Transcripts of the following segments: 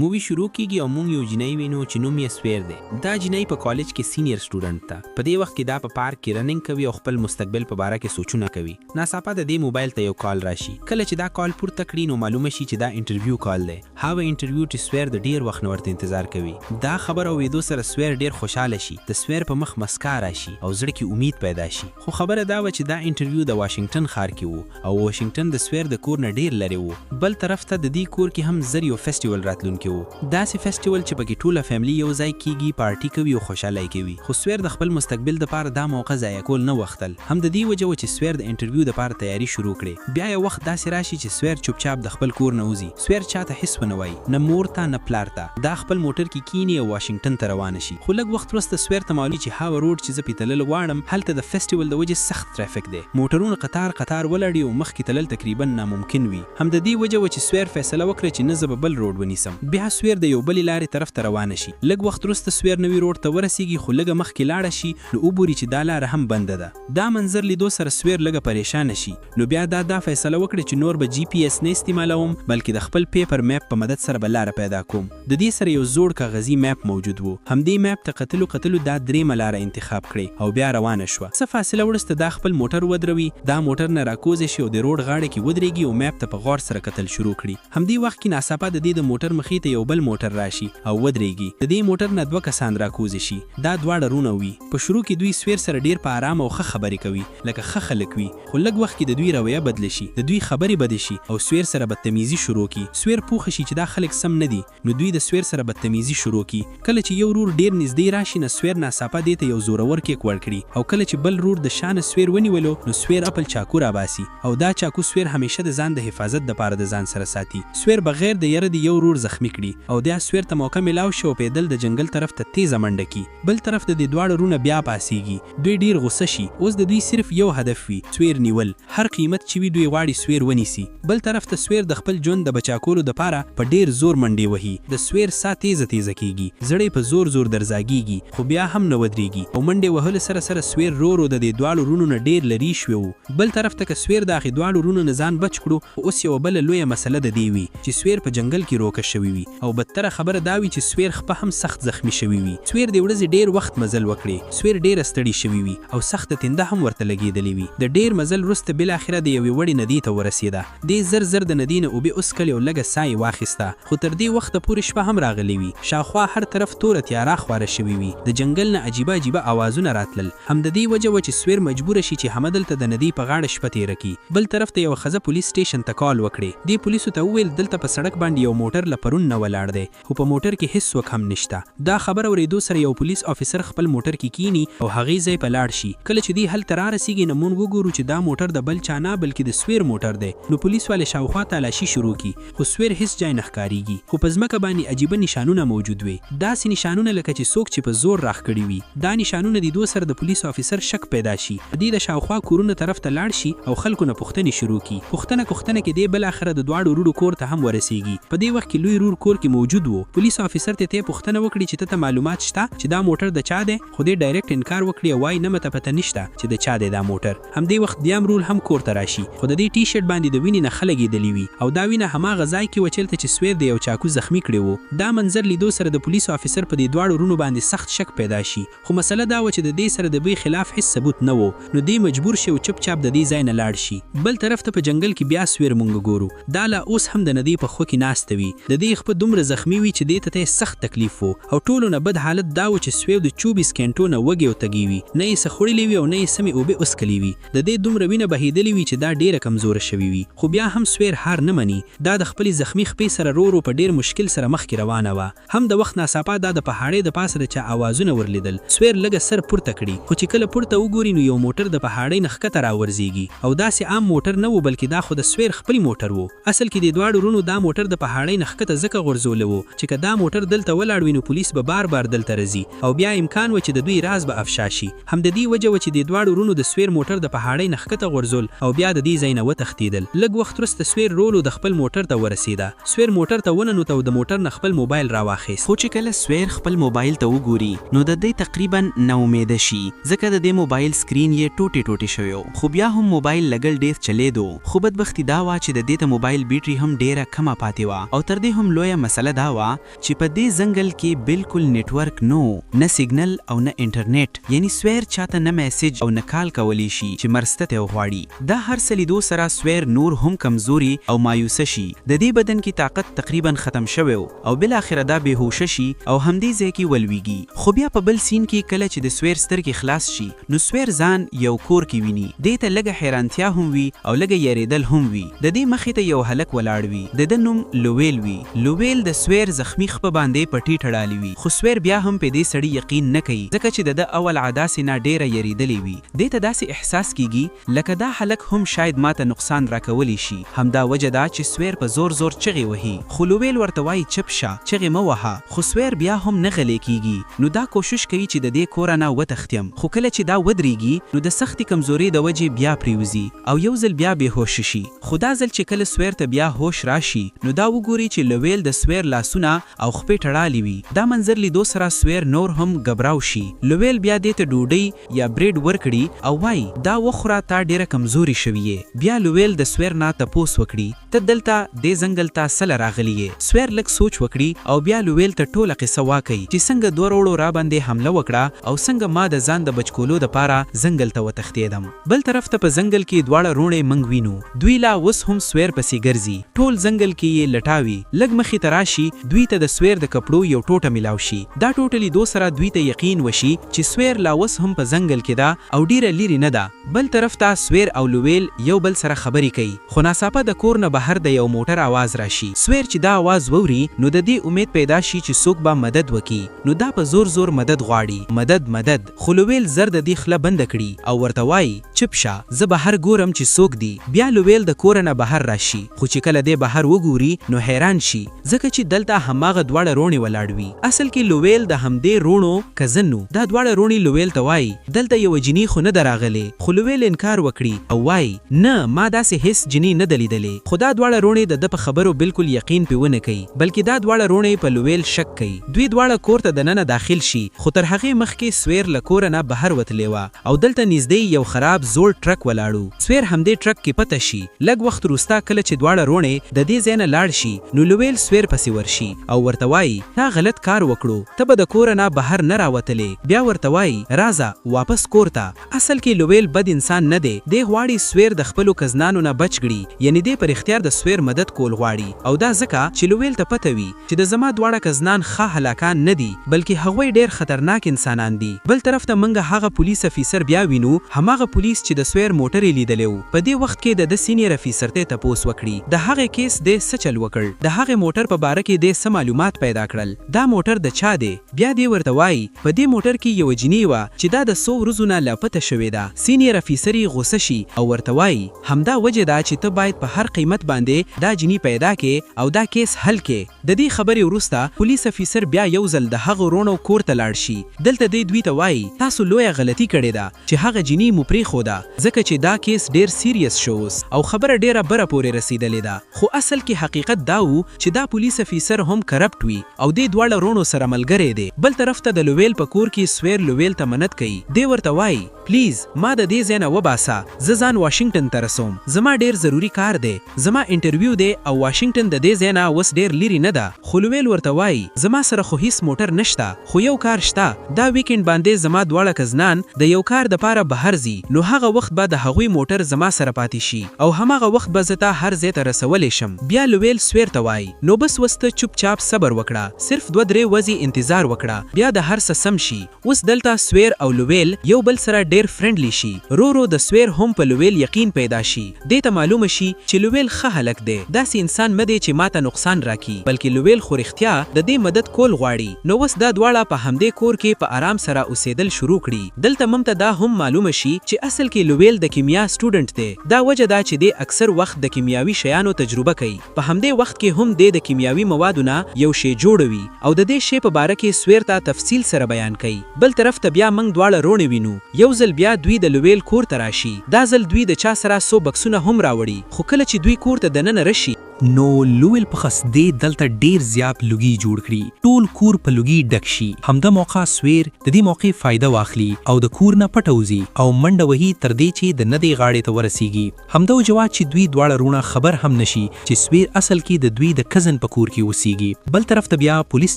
مووي شروع کیږي او مونږ یو جینۍ وینو چې نوم یې سویر دی. دا جینۍ په کالج کې سینیر سټوډنټ ده. په دې وخت کې دا په پارک کې رننګ کوي او خپل مستقبل په باره کې سوچونه کوي. ناڅاپه د دې موبایل ته یو کال راشي. کله چې دا کال پورته کړي نو معلومه شي چې دا انټرویو کال دی، هغه انټرویو چې سویر د ډیر وخت نه ورته انتظار کوي. دا خبر اوریدو سره سویر ډیر خوشاله شي، د سویر په مخ مسکا راشي او زړه کې امید پیدا شي. خو خبره دا وه چې دا انټرویو د واشنګټن ښار کې وو او واشنګټن د سویر د کور نه ډیر لرې وو. بل طرف ته د دې کور کې هم زر یو فیسټیول راتلونکی وو، داسې فیسټیول چې پکې ټوله فیملی یو ځای کیږي، پارټي کوي او خوشحالي کوي. خو سویر د خپل مستقبل دپاره دا موقع ضایع کول نه غوښتل. هم د دې وجه وه چې سویر د انټرویو دپاره تیاری شروع کړې. بیا یو وخت داسې راشي چې سویر چوپچاپ د خپل کور نه وځي. سویر چاته هیڅ ونه وایي، نه مور ته نه پلار ته. دا خپل موټر کې کینی او واشنګټن ته روانه شي. خو لږ وخت وروسته سویر ته معلوم چې هغه روډ چې زه پې تلل غواړم هلته د فیسټیول د وجې سخت ترافیک دی، موټرونه قطار قطار ولاړ او مخکې تلل تقریبا ناممکن وي. هم د دې وجه وه چې سویر فیصله وکړه چې نه، زه به بل روډ ونیسم. بیا سویر د یو بلې لارې طرف ته روانه شي. لږ وخت وروسته سویر نوي روډ ته ورسیږي، خو لږه مخکې لاړه شي نو وګوري چې دا لاره هم بنده ده. دا منظر لیدو سره سویر لږه پریشانه شي. نو بیا دا فیصله وکړه چې نور به جی پی ایس نه استعمالوم، بلکې د خپل پیپر میپ په مدد سره به لاره پیدا کوم. د دې سره یو زوړ کاغذي میپ موجود وو. همدې میپ ته قتلو قتلو دا درېیمه لاره انتخاب کړې او بیا روانه شوه. څه فاصله وروسته دا خپل موټر ودروي، دا موټر نه راکوزې شي او د روډ غاړه کې ودرېږي او میپ ته په غور سره کتل شروع کړي. همدې وخت کې ناڅاپه د دې د موټر مخې ته یو بل موټر راشي او ودرېږي. د دې موټر نه دوه کسان راکوزې شي. دا دواړه رونه وي. په شروع کې دوی سویر سره ډیر په آرام او ښه خبرې کوي، لکه ښه خلک وي. خو لږ وخت کې د دوی رویه بدله شي، د دوی خبرې بدې شي او سویر سره بدتمیزي شروع کړي. سویر پوخ شي چې دا خلک سم نه دي، نو دوی د سویر سره بدتمیزي شروع کړي. کله چې یو رور ډیر نږدې راشي نو سویر ناڅاپه دې ته یو زورور کیک ورکړي، او کله چې بل رور د شانه سویر ونیولو نو سویر خپل چاکو راباسي، او دا چاکو سویر همیشه د ځان د حفاظت دپاره د ځان سره ساتي. سویر بغیر د یره د یو رور زخمی کړي او بیا سویر ته موقع ملاو شي او پیدل د جنګل طرف ته تیزه منډه کی. بل طرف د دې دواړه رونه بیا پاسیږي. دوی ډیر غوسه شي. اوس د دوی صرف یو هدف وي، سویر نیول. هر قیمت چې وي دوی غواړي سویر ونیسي. بل طرف ته سویر د خپل ژوند د بچا کولو دپاره په ډیر زور منډې وهي. د سویر ساه تیزه تیزه کیږي، زړه یې په زور زور درزاګیږي، خو بیا هم نه ودریږي. او منډې وهلو سره سره سویر رو رو د دې دواړو رونو نه ډیر لرې شوی وو. بل طرف ته که سویر د هغې دواړو رونو نه ځان بچ کړو، خو اوس یوه بله لویه مسله د دې وي چې سویر په جنګل کې روکه شوی وي، او بدتره خبره دا وي چې سویر خپه هم سخت زخمی شوی وي. سویر د ورځې ډیر وخت مزل وکړي، سویر ډیره ستړي شوی وي او سخته تنده هم ورته لګېدلې وي. د ډیر مزل وروسته بالاخره د یوې وړې ندې ته ورسېده. دې زر زر د ندې نه اوبه وڅکلې او لږه ساه یې واخیسته. خو تر دې وخته پورې شپه هم راغلې وي. شاوخوا هر طرف توره تیاره خواره شوې وي. د جنګل نه عجیبه عجیبه اوازونه راتلل. هم د دې وجه وه چې سویر مجبوره شي چې همدلته د ندې په غاړه شپه تیره کړي. بل طرف ته یوه ښځه پولیس سټیشن ته کال وکړي. دې پولیسو ته وویل دلته په سړک باندې یو موټر له پرون نه ولاړ دی، خو په موټر کې هیڅوک هم نشته. دا خبر اورېدو سره یو پولیس افیسر خپل موټر کې کینی او هغې ځای په لاړ شي. کله چې دی هلته رارسیږي نو مونږ وګورو چې دا موټر د بل چا نه بلکې د سویر موټر دی. نو پولیس والے شاوخوا تالاشي شروع کی، خو سویر هیڅ ځای نه ښکاریږي. خو په ځمکه باندې عجیبه نشانونه موجود وي، داسې نشانونه لکه چې څوک چې په زور راښکړي وي. دا نشانونه لیدو سره د پولیس افیسر شک پیدا شي. دی د شاوخوا کورونو طرف ته لاړ شي او خلکو نه پوښتنې شروع کی. پوښتنه کوښتنه کې دی بالاخره د دواړو رورو کور ته هم ورسیږي. په دې وخت کې لوی رور کور کې موجود وو. پولیس افیسر ته ته پوښتنه وکړي چې ته ته معلومات شته چې دا موټر د چا دی؟ خو دی ډایرکټ انکار وکړي او وایي نه، مته پته نشته چې د چا دی دا موټر. همدې وخت دیام رور هم کور ته راشي، خو د دې ټي شرټ باندې د وینې نښه لګېدلې وي، او دا وینه هماغه ځای کې وه چېرته چې سویر د یو چاکو زخمی کړی وو. دا منظر لیدو سره د پولیسو افیسر په دې دواړو رونو باندې سخت شک پیدا شي. خو مسله دا وه چې د دې سره د دوی خلاف هیڅ ثبوت نه وو، نو دی مجبور شي او چپ چاپ د دې ځای نه لاړ شي. بل طرف ته په جنګل کې بیا سویر مونږ ګورو. دا لا اوس هم د ندې په خوا کې ناسته وي. د دې خپه دومره زخمی وي چې دې ته ته سخت تکلیف وو، او ټولو نه بد حالت دا و چې سویر د 24 ګنټو نه وږې او تږې وي، نه یې څه خوړلې وي او نه یې سمې اوبه وڅکلې وي. د دې دومره وینه بهېدلې وي چې دا ډیره کمزوره شوې وي. خو بیا هم سویر هار نه مني. دا د خپلې زخمی خپې سره رو رو په ډیر مشکل سره مخکې روانه وه. هم د وخت ناڅاپه دا د پهاړۍ د پاسه د چا اوازونه ورلیدل. سویر لږه سر پورته کړي، خو چې کله پورته وګوري نو یو موټر د پهاړۍ نه ښکته راورځیږي، او داسې عام موټر نه وو، بلکې دا خو د سویر خپل موټر وو. اصل کې دې دواړو رونو دا موټر د پهاړۍ نه ښکته ځکه غورځولی وو چې که دا موټر دلته ولاړ وي نو پولیس به بار بار دلته راځي او بیا امکان و چې د دوی راز به افشا شي. هم د دې وجه وه چې دې دواړو رونو د سویر موټر د پهاړۍ نه ښکته غورځول او بیا د دې ځای نه وتښتېدل. لږ وخت وروسته سویر رولو د خپل موټر ته ورسېده. سویر موټر ته وننوته او د موټر نه خپل موبایل راواخیست. خو چې کله سویر خپل موبایل ته وګوري نو د دې تقریبا نا امیده شي، ځکه د دې موبایل سکرین یې ټوټې ټوټې شوی و، خو بیا هم موبایل لګل ډیر چلیدو. خو بدبختي دا وه چې د دې د موبایل بیټري هم ډیره کمه پاتې وه، او تر دې هم لویه مسله دا وه چې په دې ځنګل کې بالکل نیټورک نه و، نه سیګنل او نه انټرنیټ، یعنی سویر چاته نه میسج او نه کال کولی شي چې مرسته ته وغواړي. دا هر څه لیدو سره سویر نور هم کمزوري او مایوسه شي. د دې بدن کې طاقت تقریبا ختم شوی و او بالاخره دا بې هوشه شي او همدې ځای کې ولویږي. خو بیا په بل سین کې کله چې د سویر سترګې خلاص شي نو سویر ځان یو کور کې ویني. دې ته لږه حیرانتیا هم وي او لږه یریدل هم وي. د دې مخې ته یو هلک ولاړ وي. د ده نوم لویل وي. لویل د سویر زخمي خپه باندې پټي ټړالي وي. خو سویر بیا هم پۀ دې سړي یقین نه کوي ځکه چې د ده اول عداسې نه ډیره یریدلی وي. دې ته داسې احساس کیږي لکه دا هلک هم شاید ماته نقصان راکولی شي. همدا وجه ده چې سویر په زور زور چغې وهي. خو لویل ورته وایي چپ شه، چغې مه وهه. خو سویر بیا هم نه غلی کیږي. نو دا کوشش کوي چې د دې کوره نه وتښتیم. خو کله چې دا ودریږي نو د سختې کمزورې د وجې بیا پریوځي او یو ځل بیا بې هوشه شي. خو دا ځل چې کله سویر ته بیا هوش راشي نو دا وګوري چې لویل د سویر لاسونه او خپې ټړالي وي. دا منظر لیدو سره سویر نور هم ګبراو شي. لویل بیا دې ته ډوډۍ یا بریډ ورکړي او وایي دا وخوره تا ډیره کمزوري شوي یې. بیا لویل د سویر نه تپوس وکړي ته دلته دې ځنګل ته څله راغلي یې؟ سویر لږ سوچ وکړي او بیا لویل ته ټوله قصه واکوي چې څنګه دوه روړو راباندې حمله وکړه او څنګه ما د ځان د بچ کولو د پاره ځنګل ته وتښتیدم. بل طرف ته په ځنګل کې دواړه روڼې منګ وینو. دوی لا اوس هم سویر پسې ګرځي. ټول ځنګل کې یې لټاوي. لږ مخې ته راشي دوی ته د سویر د کپړو یو ټوټه ملاو شي. دا ټوټه لیدو سره دوی ته یقین وشي چې سویر لا اوس هم په ځنګل کې ده او ډیره لیرې نه ده. بل طرف ته سویر او لویل یو بل سره خبرې کوي خو ناڅاپه د کور نه بهر د یو موټر اواز راشي. سویر چې دا اواز ووري نو د دې امید پیدا شي چې څوک به مدد وکړي نو دا په زور زور مدد غواړي، مدد مدد، خو لویل زر د دې خله بنده کړي او ورته وايي چپ شه زه بهر ګورم چې څوک دي. بیا لویل د کوره نه بهر راشي خو چې کله دی بهر وګوري نو حیران شي ځکه چې دلته هماغه دواړه روڼې ولاړ وي. اصل کې لویل د همدې روڼو کزن و. دا دواړه روڼې لویل ته وايي، دلته یوه جینۍ خو نه ده راغلې. خو لویل انکار وکړي او وايي، نه، ما داسې هیڅ جینۍ نه ده لیدلې. خو دا دواړه روڼې د ده په خبرو بالکل یقین پې ونه کوي، بلکې دا دواړه روڼې په لویل شک کوي. دوی دواړه کور ته دننه داخل شي، خو تر هغې مخکې سویر له کوره نه بهر وتلې وه. او دلته نږدې یو خراب زوړ ټرک ولاړ و. سویر همدې ټرک کې پته شي. لږ وخت وروسته کله چې دواړه روڼې د دې ځای نه لاړ شي نو لویل سویر پسې ورشي او ورته وايي، تا غلط کار وکړو، ته به د کوره نه بهر نه راوتلې. بیا ورته وايي، راځه واپس کور ته. اصل کې لویل بد انسان نه دی، دی غواړي سویر د خپلو کزنانو نه بچ ګړي، یعنې دی په رښتیا د سویر مدد کول غواړي او دا ځکه چې لویل ته پته وي چې د زما دواړه کزنان ښه هلاکان نه دي بلکې هغوئ ډېر خطرناک انسانان دي. بل طرف ته مونږ هغه پولیس افیسر بیا وینو، هماغه پولیس چې د سویر موټر یې لیدلی و. په دې وخت کې د ده سینیر افیسر ته تپوس وکړي د هغې کیس دې څه چل وکړ؟ د هغې موټر په باره کې دې څه معلومات پیدا کړل؟ دا موټر د چا دی؟ بیا دی ورته وایي په دې موټر کې یوه جینۍ وه چې دا د څو ورځو نه لاپته شوې ده. سینیر افیسر یې غوسه شي او ورته وایي همدا وجه ده چې ته باید په هر قیمت باندې دا جینۍ پیدا کړې او دا کیس حل کړې. د دې خبرې وروسته پولیس افیسر بیا یو ځل د هغو روڼو کور ته لاړ شي. دلته دی دوی ته وایي تاسو لویه غلطي کړې ده چې هغه جینۍ مو پریښوده ځکه چې دا کیس ډیر سیریس شو اوس او خبره ډیره بره پورې رسیدلې ده. خو اصل کې حقیقت دا وو چې دا پولیس افیسر هم کرپټ وي او دې دواړه روڼو سره ملګری دی. بل طرف ته د لویل په کور کې سویر لویل ته منت کوي. دی ورته وایي پلیز ما د دې ځای نه وباسه، زه ځان واشنګټن ته رسوم، زما ډیر ضروري کار دی، زما انټرویو دی او واشنګټن د دې ځای نه اوس ډیر لیرې نه ده. خو لویل ورته وایي زما سره خو هیڅ موټر نشته خو یو کار شته، دا ویکنډ باندې زما دواړه کزنان د یو کار د پاره بهر ځي نو هغه وخت به د هغوی موټر زما سره پاتې شي او هماغه وخت به زه تا هر ځای ته رسولی شم. بیا لویل سویر ته وایي نو بس وس ته چوپ چاپ صبر وکړه، صرف دوه درې وځې انتظار وکړه بیا د هر څه سم شي. اوس دلته سویر او لویل یو بل سره ډیر فرینډلی شي، رو رو د سویر هم په لویل یقین پیدا شي، دې ته معلومه شي چې لویل ښه هلک دی، داسې انسان مه دی چې ماته نقصان راکړي، بلکې لویل خو رښتیا د دې مدد کول غواړي، نو اوس دا دواړه په همدې کور کې په ارام سره اوسیدل شروع کړي. دلته مونږ ته دا هم معلومه شي چې اصل کې لویل د کیمیا سټوډنټ دی، دا وجه ده چې دی اکثر وخت د کیمیاوي شیانو تجربه کوي، په همدې وخت کې هم دی د کیمیاوي موادو نه یو شی جوړوي او د دې شی په باره کې سویر ته تفصیل سره بیان کوي. بل طرف ته بیا موږ دواړه روڼې وینو. یو ځل بیا دوی د لویل کور ته راشي. دا ځل دوی د چا سره څو بکسونه هم راوړي، خو کله چې دوی کور ته دننه رشي، نو لویل په خس دې دلته ډیر زیات لوګي جوړ کړي، ټول کور په لوګي ډک شي. همده موقع سویر د دې موقع فایده واخلي او د کور نه پټه وځي او منډه وهي تر دې چې د ندې غاړې ته ورسیږي. همده وجه وه چې دوی دواړه روڼه خبر هم نه شي چې سویر اصل کې د دوی د کزن په کور کې اوسیږي. بل طرف ته بیا پولیس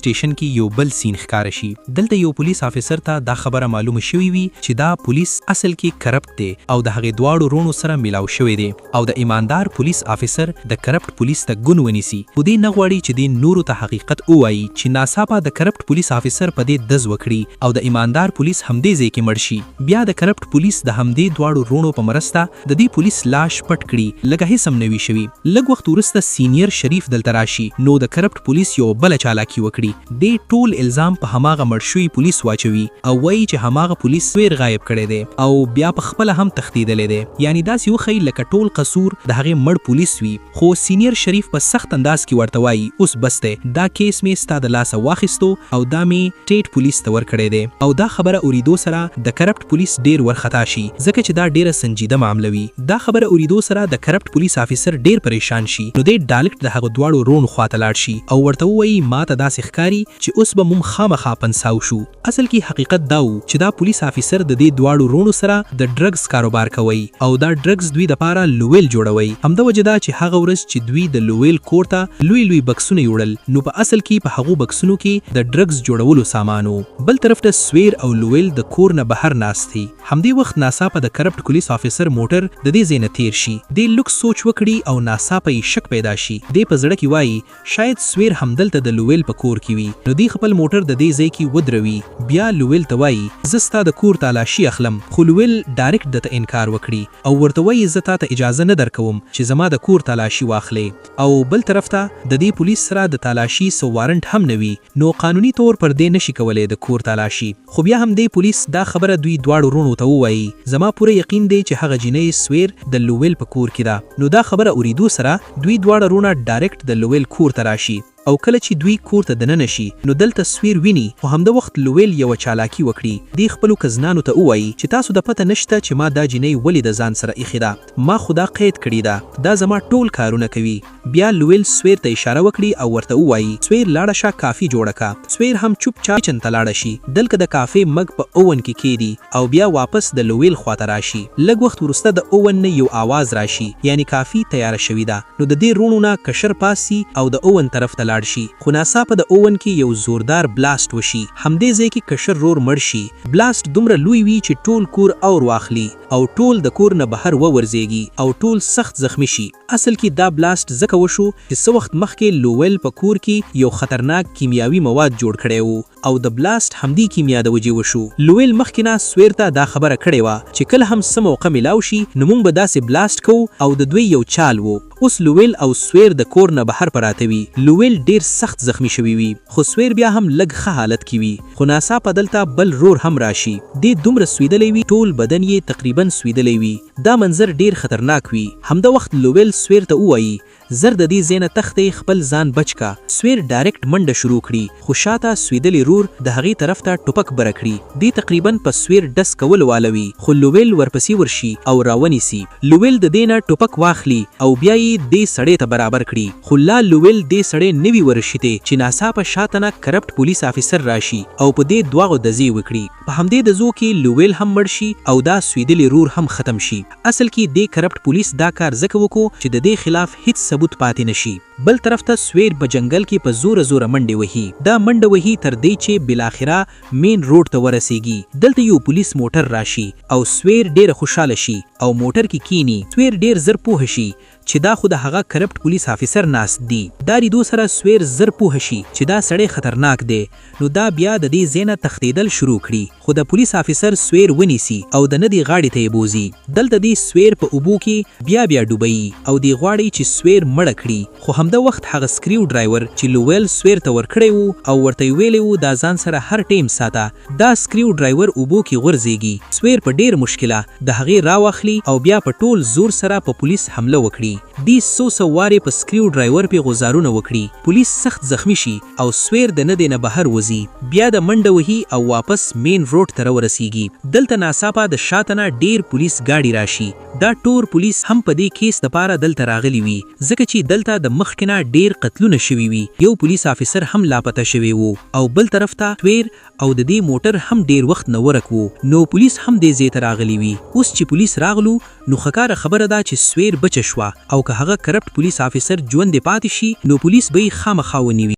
سټیشن کې یو بل سین ښکاره شي. دلته یو پولیس آفیسر ته دا خبره معلومه شوې وي چې دا پولیس اصل کې کرپټ دی او د هغې دواړو روڼو سره ملاو شوی دی او د ایماندار پولیس آفیسر د کرپټ پولیس ته ګون ونیسي، خو دی نه غواړي چې دی نورو ته حقیقت ووایي چې ناڅاپه د کرپټ پولیس آفیسر په دې دز وکړي او د ایماندار پولیس همدې ځای کې مړ شي. بیا د کرپټ پولیس د همدې دواړو روڼو په مرسته د دې پولیس لاش پټ کړي لکه هیڅ هم نه وي شوي. لږ وخت وروسته سینیر شریف دلته راشي نو د کرپټ پولیس یوه بله چالاکي وکړي. دی ټول الزام په هماغه مړ شوي پولیس واچوي او وایي چې هماغه پولیس سویر غایب کړی دی او بیا په خپله هم تښتیدلی دی. یعنی داسې وښیي لکه ټول قصور د هغې مړ پولیس وي. خو سینیر شریف په سخت انداز کې ورته وایي اوس بس دی، دا کیس مې ستا د لاسه واخیستو او دا مې ټیټ پولیس ته ورکړی دی. او دا خبره اوریدو سره د کرپټ پولیس ډیر ورخطا شي ځکه چې دا ډیره سنجیده معامله وي. دا خبره اوریدو سره د کرپټ پولیس آفیسر ډیر پریشان شي نو دی ډالکټ د هغه دواړو روڼو خواته لاړ شي او ورته ووایي ماته داسې ښکاري چې اوس به مونږ خامخا پنساو شو. اصل کې حقیقت دا وو چې دا پولیس آفیسر د دې دواړو روڼو سره د ډرګز کاروبار کوی او دا ډرګز دوی دپاره لویل جوړوی، همده وجه ده چې هغه ورځ چې دوی د لویل کور ته لوی لوی بکسونه یوړل نو په اصل کې په هغو بکسونو کې د ډرګز جوړولو سامان وو. بل طرف ته سویر او لویل د کور نه بهر ناست دي. همدې وخت ناڅاپه د کرپټ پولیس آفیسر موټر د دې ځای نه تیر شي. دی لږ سوچ وکړي او ناڅاپه یې شک پیدا شي. دی په زړه کې وایي شاید سویر همدلته د لویل په کور کې وي. نو دی خپل موټر د دې ځای کې ودروي. بیا لویل ته وایي زه ستا د کور تالاشي اخلم. خو لویل ډایرکټ ده ته انکار وکړي او ورته وایي زه تاته اجازه نه درکوم چې زما د کور تالاشي واخلې. او بل طرف ته د دې پولیس سره د تالاشي څه وارنټ هم نه وي نو قانوني طور پر دی نشي کولی د کور تالاشي. خو بیا هم دی پولیس دا خبره دوی دواړو روڼو ته ووایي زما پوره یقین دی چې هغه جینۍ سویر د لویل په کور کې ده. نو دا خبره اوریدو سره دوی دواړه روڼه ډایرکټ د لویل کور ته راشي. او کله چې دوی کور ته دننه شي نو دلته سویر ویني خو همده وخت لویل یوه چالاکي وکړي دی خپلو کزنانو ته ووایي چې تاسو ته پته نشته چې ما دا جینۍ ولې د ځان سره ایښې ده ما خو دا قید کړې ده دا زما ټول کارونه کوي. بیا لویل سویر ته اشاره وکړي او ورته ووایي سویر لاړه شه کافي جوړه که. سویر هم چوپ چاپ کچن ته لاړه شي دلکه د کافې مګ په اوون کې کیدي او بیا واپس د لویل خواته راشي. لږ وخت وروسته د اوون نه یو اواز راشي یعنی کافي تیاره شوي ده. نو د دې روڼو نه کشر پاڅي او د اوون طرف ته لاړ شي خو ناڅاپه د اوون کې یو زوردار بلاست وشي همدې ځای کې کشر رور مړ شي بلاست دومره لوی وي چې ټول کور اور واخلي او ټول د کور نه بهر وورځیږي او ټول سخت زخمي شي اصل کې دا بلاست ځکه وشو چې څه وخت مخکې لویل په کور کې یو خطرناک کیمیاوي مواد جوړ کړی وو. او د بلاست همدې کیمیا د وجې وشو. لویل مخکې نه سویر ته دا خبره کړې وه چې کله هم څه موقع ملاو شي نو مونږ به داسې بلاست کوو او د دوی یو چال وو. اوس لویل او سویر د کور نه بهر پراته وي. لویل ډیر سخت زخمي شوی وي خو سویر بیا هم لږ ښه حالت کې وي خو ناڅاپه دلته بل رور هم راشي. دی دومره سویدلی وي ټول بدن یې تقریبا سویدلی وي. دا منظر ډیر خطرناک وي. همده وخت لویل سویر ته ووایي زر د دې ځای نه تښتئ خپل ځان بچ که. سویر ډایرکټ منډه شروع کړي خو شاته سویدلي رور د هغې طرف ته ټوپک بره کړي. دی تقریبا په سویر ډز کولو واله وي خو لویل ورپسې ورشي او راونیسي. لویل د دې نه ټوپک واخلي او بیا یې دې سړی ته برابر کړي خو لا لویل دې سړی نه وي ورشیتی چې ناڅاپه شاته نه کرپټ پولیس آفیسر راشي او په دې دواغو دزې وکړي. په همدې دزو کې لویل هم مړ شي او دا سویدلي رور هم ختم شي. اصل کې دې کرپټ پولیس دا کار ځکه وکو چې ددې خلاف هیڅ ثبوت پاتې نه شي. بل طرف ته سویر په جنګل کې په زوره زوره منډې وهي. دا منډه وهي تر دې چې بالاخره مین روډ ته ورسیږي. دلته یو پولیس موټر راشي او سویر ډیره خوشحاله شي او موټر کې کیني. سویر ډیر زر پوه شي چې دا خو د هغه کرپټ پولیس آفیسر ناست دي. دا لیدو سره سویر زر پوه شي چې دا سړی خطرناک دی نو دا بیا د دې ځای نه تښتیدل شروع کړي خو د پولیس آفیسر سویر ونیسي او د ندې غاړې ته یې بوځي. دلته دی سویر په اوبو کې بیا بیا ډوبوي او دی غواړی چې سویر مړه کړي خو همده وخت هغه سکریو ډرایور چې لویل سویر ته ورکړی وو او ورته یې ویلی وو دا ځان سره هر ټیم ساته دا سکریو ډرایور اوبو کې غورځیږي، سویر په ډیر مشکله د هغې راواخلي او بیا په ټول زور سره په پولیس حمله وکړي. دي څو څو وارې په سکریو ډرایور پې غوزارونه وکړي، پولیس سخت زخمي شي او سویر د ندې نه بهر وځي. بیا د منډه وهي او واپس مین روډ ته رورسیږي. دلته ناڅاپه د شاته نه ډیر پولیس ګاډي راشي. دا ټور پولیس هم په دې کیس دپاره دلته راغلي وي، ځکه چې دلته د مخکې نه ډیر قتلونه شوي وي، یو پولیس آفیسر هم لاپته شوی وو او بل طرف ته سویر او د دې موټر هم ډیر وخت نه ورک وو، نو پولیس هم دې ځای ته راغلي وي. اوس چې پولیس راغلو نو ښکاره خبره ده چې سویر بچه شوه او که هغه کرپټ پولیس آفیسر ژوندې پاتې شي نو پولیس به یې خامخا ونیوي.